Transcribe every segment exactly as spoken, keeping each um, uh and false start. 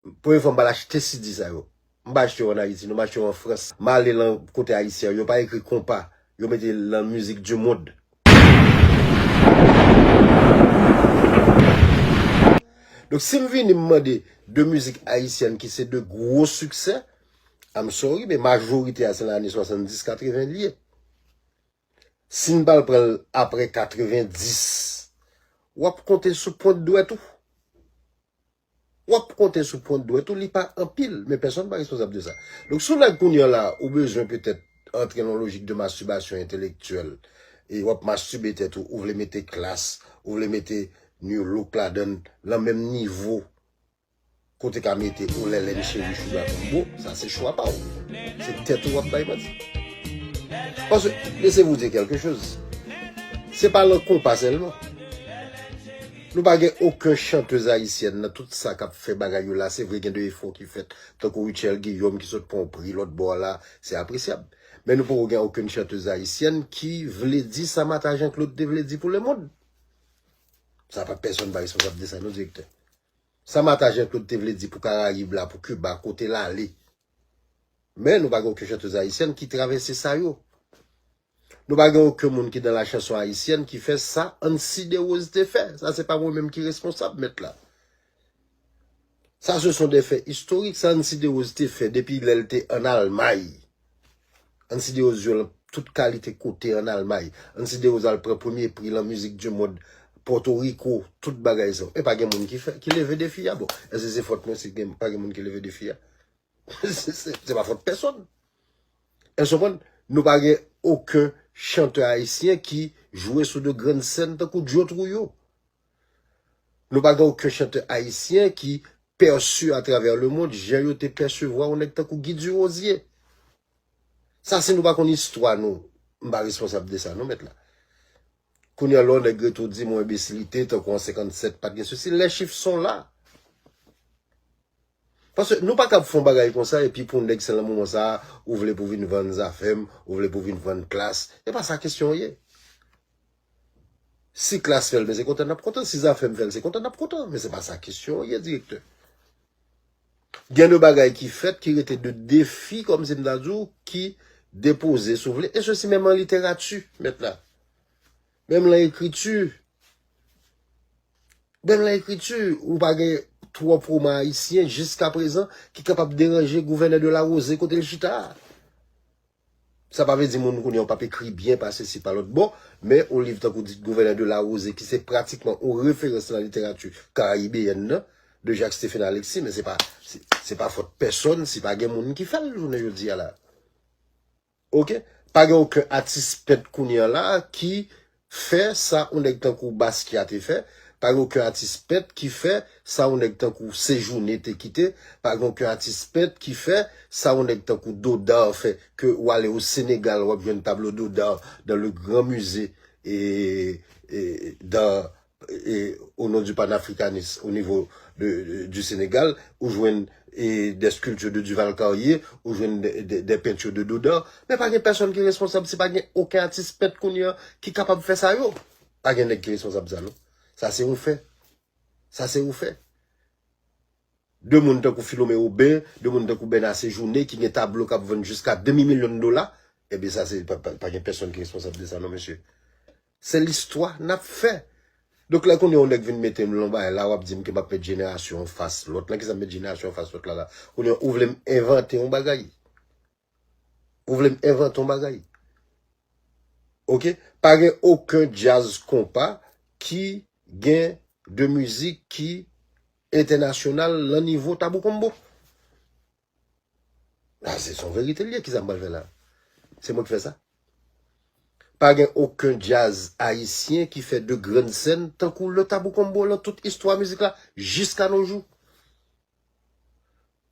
Premye fwa m pral achte C D sa yo. M pa achte yo ann Ayiti, non, m achte yo an Frans. M ale lan kote ayisyen, yo pa ekri konpa, yo mete lan mizik di mond. Donk, si m vini m mande de mizik ayisyèn ki se de gwo siksè, I'm sorry, men majorite a se nan ane swasanndis, katreven li ye. Si n pral pran l apre katrevendis, w ap konte sou pwent dwèt ou. W ap konte sou pwent dwèt ou, li pa anpil, men pèsonn pa responsab de sa. Donk, si w nèg kounye a la, ou bezwen petèt antre nan lojik de mastibasyon entelektyèl, e w ap mastibe tèt ou, ou vle mete Klass, ou vle mete Nu Look ladan l, lan menm nivo, kote ka mete ou Lèlèn Cheri Sugar Combo, sa se chwa pa w. Se tèt ou w ap bay manti. Paske, laissez-vous dire quelque chose. Se pa lan konpa sèlman. Nou pa gen okenn chantèz ayisyèn nan tout sa k ap fè bagay yo la. Se vre, gen de efò ki fèt. Tankou Rutshelle Guillaume ki sot pran yon pri lòt bò a la, se apresyab. Men nou poko gen okenn chantèz ayisyèn ki vle di sa Mata Jean Claude te vle di pou lemonn. Sa pa, pèsonn pa responsab de sa, non, direktè. Sa Mata Jean Claude te vle di pou Karayib la, pou Kiba, kote l ale. Men nou pa gen okenn chantèz ayisyèn ki travèse sa yo. Nou pa gen okenn moun ki nan la chanson ayisyèn ki fè sa Ancy Desroses te fè. Sa se pa mwen menm ki responsab, mèt la. Sa se son de fè istorik, sa Ancy Desroses te fè depi lè l te ann Almay. Ancy Desroses jwe lan tout kalite kote ann Almay. Ancy Desroses al pran premye pri lan mizik di mond, Pòtoriko, tout bagay sa yo. E pa gen moun ki fè, ki leve defi a. Bon, èske se fòt mwen si gen, pa gen moun ki leve defi a? Se, se, se pa fòt pèsonn. Èske w konprann? Nou pa gen okenn chantè ayisyen ki jwe sou de grann sèn tankou Djo Trouillot. Nou pa gen okenn chantè ayisyen ki pèsi atravè lemonn jan yo te pèsevwa yon nèg tankou Guy Durosier. Sa, si nou pa konn istwa nou, m pa responsab de sa, non, mèt la. Kounye a, lè yon nèg rete w di m yon enbesilite, tankou an senkannsèt, pa t gen sesi, les chiffres sont là. Paske nou pa kab fè yon bagay konsa, epi pou nèg se lan moman sa a, ou vle pou vin vann Zafèm, ou vle pou vin vann Klass. E pa sa kesyon an ye. Si Klass fè l, men se kontan n ap kontan. Si Zafèm fè l, se kontan n ap kontan. Men se pa sa kesyon an ye, direktè. Gen de bagay ki fèt, ki rete de defi, kòmsi m ta di w, ki depoze, si w vle. E sesi menm an literati, mèt la. Menm lan ekriti. Menm lan ekriti, ou pa gen twòp woman ayisyen jiskaprezan ki kapab deranje gouvènè Delarose kote l chita a. Sa pa vle di moun kounye a w p ap ekri byen pase si pa lòt bò, men yon liv tankou di gouvènè Delarose ki se pratikman yon referans nan literati karayibeyèn nan, de Jacques Stephen Alexis, men se pa, se, se pa fòt pèsonn si pa gen moun ki fè l jounen jodi a la. Oke? Pa gen okenn atis pent kounye a la ki fè sa yon nèg tankou Basquiat te fè. Pa gen okenn atis pent ki fè sa yon nèg tankou Séjourné te kite. Pa gen okenn atis pent ki fè sa yon nèg tankou Dodard fè, ke w ale o Senegal, w ap jwenn tablo Dodard dans le grand musée et, et dans et au nom du panafricanisme au niveau de, de- du Sénégal, ou jwenn e, des sculptures de Duval Carrié, ou jwenn de, de, des peintures de Dodard. Men pa gen pèsonn ki responsab si pa gen okenn atis pent kounye a ki kapab fè sa yo. Pa gen nèg ki responsab sa, non. Sa se yon fè. Sa se yon fè. De moun tankou Philomé Aubin, de moun tankou Bernard Séjourné ki gen tablo k ap vann jiska demi milyon dola, ebyen sa se pa, pa, pa gen pèsonn ki responsab de sa, non, mesye. Se listwa n ap fè. Donk, lè kounye a yon nèg vin mete m lan bagay la, w ap di m ke m ap met jenerasyon anfas lòt lan. Kisa m met jenerasyon anfas lòt la la? Kounye a, ou vle m envante yon bagay? Ou vle m envante yon bagay? Oke? Pa gen okenn djaz konpa ki gen de mizik ki entènasyonal lan nivo Tabou Combo. A, se son verite l ye, kisa m pral fè la? Se mwen ki fè sa? Pa gen okenn djaz ayisyen ki fè de grann sèn tankou Le Tabou Combo lan tout istwa mizik la jiska nos jours.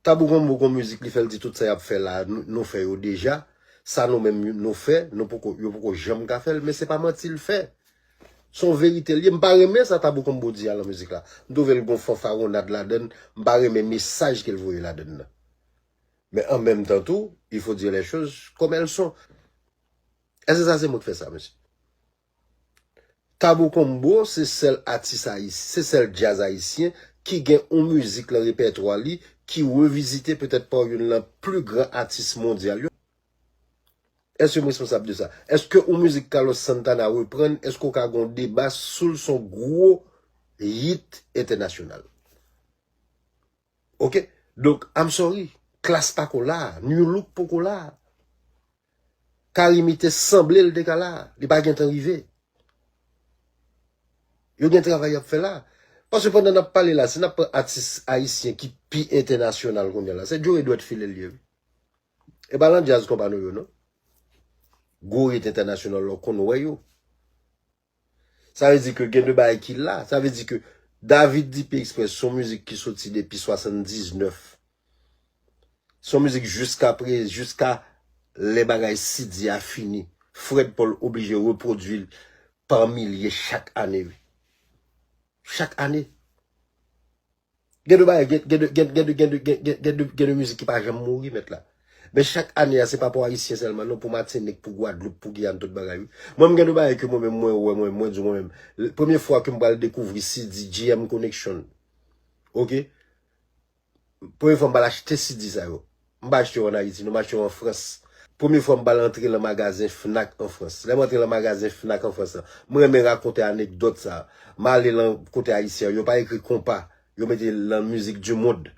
Tabou Combo gon mizik li fè l di tout sa y ap fè la, nou, nou fè yo deja. Sa nou menm nou fè, nou poko, yo poko janm ka fè l, men se pa manti l fè. Se yon verite l ye. M pa renmen sa Tabou Combo di a lan mizik la. M twouve l gon fanfaronnad ladan l. M pa renmen mesaj ke l voye ladan l nan. Men an menm tan tou, il faut dire les choses comme elles sont. Èske sa se mwen k fè sa, mesye? Tabou Combo se sèl atis ayis-, se sèl djaz ayisyen ki gen yon mizik nan repètwa li ki revizite petèt pa youn nan pli gran atis mondyal yo? Èske m responsab de sa? Èske yon mizik Carlos Santana reprann, èske w ka gen yon deba sou l, se yon gwo hit entènasyonal? Ok? Donk, I'm sorry, Klass pako la, Nu-Look poko la. Carimi te sanble l te ka la, li pa gentan rive. Yo gen travay y ap fè la. Paske pandan n ap pale la, si n ap pran atis ayisyen ki pi entènasyonal kounye a la, se Joe Edward Philly l ye, wi. E pa nan djaz konpa nou yo, non. Gwo hit entènasyonal la, w konn wè yo. Sa vle di ke gen de bagay ki la. Sa vle di ke David D P Express, se yon mizik ki soti depi swasanndiznèf. Se yon mizik jiska pre-, jiska lè bagay Siddhi a fini. Fred Paul oblije repwodui l pa milye chak ane, wi. Chak ane. Gen de bagay, gen, gen de, gen, gen de, gen de, gen, gen, gen de, gen de mizik ki pa janm mouri, mèt la. Men chak ane a, se pa pou Ayisyen sèlman, non, pou Matinik, pou Gwadloup, pou Giyàn, tout bagay, wi. Mwen, m gen de bagay ke mwen menm, mwen wè, mwen, mwen di mwen menm. L-, premye fwa ke m pral dekouvri C D, G M Connection. Ok? Premye fwa m pral achte C D sa yo. M pa achte yo ann Ayiti, non, m achte yo an Frans. Premye fwa m pral antre lan magazen Fnac an Frans. Lè m antre lan magazen Fnac an Frans lan, m renmen rakonte anekdòt sa. M ale lan kote ayisyen, yo pa ekri konpa, yo mete lan mizik du monde.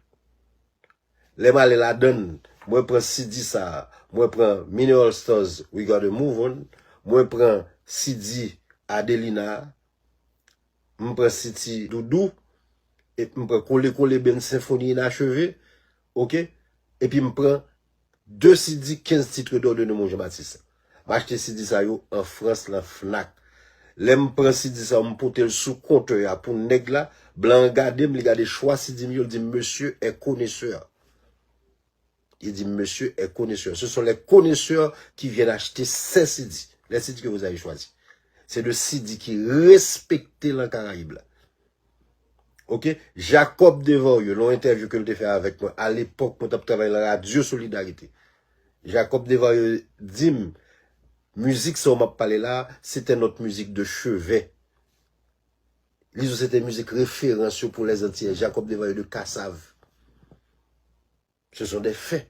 Lè m ale ladann, mwen pran C D sa, mwen pran Mineral Stars, We Gotta Move On, mwen pran C D Adelina, m pran C D Doudou, e m pran Kole Kole Band Senfoni Inachevé, ok? Epi m pran de C D kenz titres d'or de Neumond Jean Baptiste. M achte C D sa yo an Frans, lan Fnac. Lè m pran C D sa yo, m pote l sou kontè a pou nèg la, blan an gade m, li gade chwa C D m yo, l di m, Monsieur est connaisseur. Il dit, Monsieur est connaisseur. Ce sont les connaisseurs qui viennent acheter ces C D, les C D que vous avez choisis. C'est de C D ki respekte lan Karayib la. Ok? Jacob Desvarieux, nan yon entèvyou ke l te fè avèk mwen, a lepòk, mwen t ap travay lan Radyo Solidarité. Jacob Desvarieux di m, mizik sa w m ap pale la, se te notre musique de chevet. Li di w se te mizik referans yo pou les Antillais, Jacob Desvarieux de Kassav. Ce sont des faits.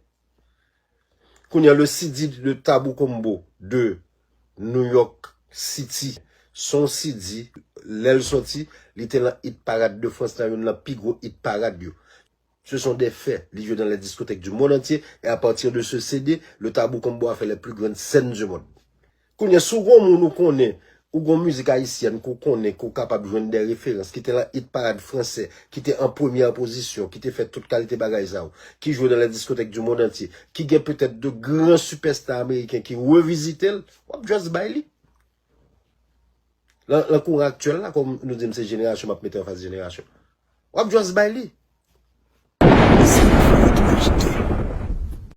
Kounye a, le C D de Tabou Combo de New York City, se yon C D, lè l soti, li te lan hit parade de Frans la, youn lan pi gwo hit parade yo. Ce sont des faits. Li jwe dans les discothèques du monde entier et à partir de ce C D, le Tabou Combo a fait les plus grandes scènes du monde. Kounye a, si w gon moun ou konnen, ou gon mizik ayisyèn ke w konnen, ke w kapab jwenn de referans, ki te lan hit parade fransè, ki te an premyè pozisyon, ki te fè tout kalite bagay sa yo, ki jwe dans les discothèques du monde entier, ki gen petèt de gran sipèsta ameriken ki revizite l, w ap just bay li. Lan, lan kouran aktyèl la, kòm nou di m se jenerasyon, m ap mete anfas jenerasyon. W ap just bay li. Si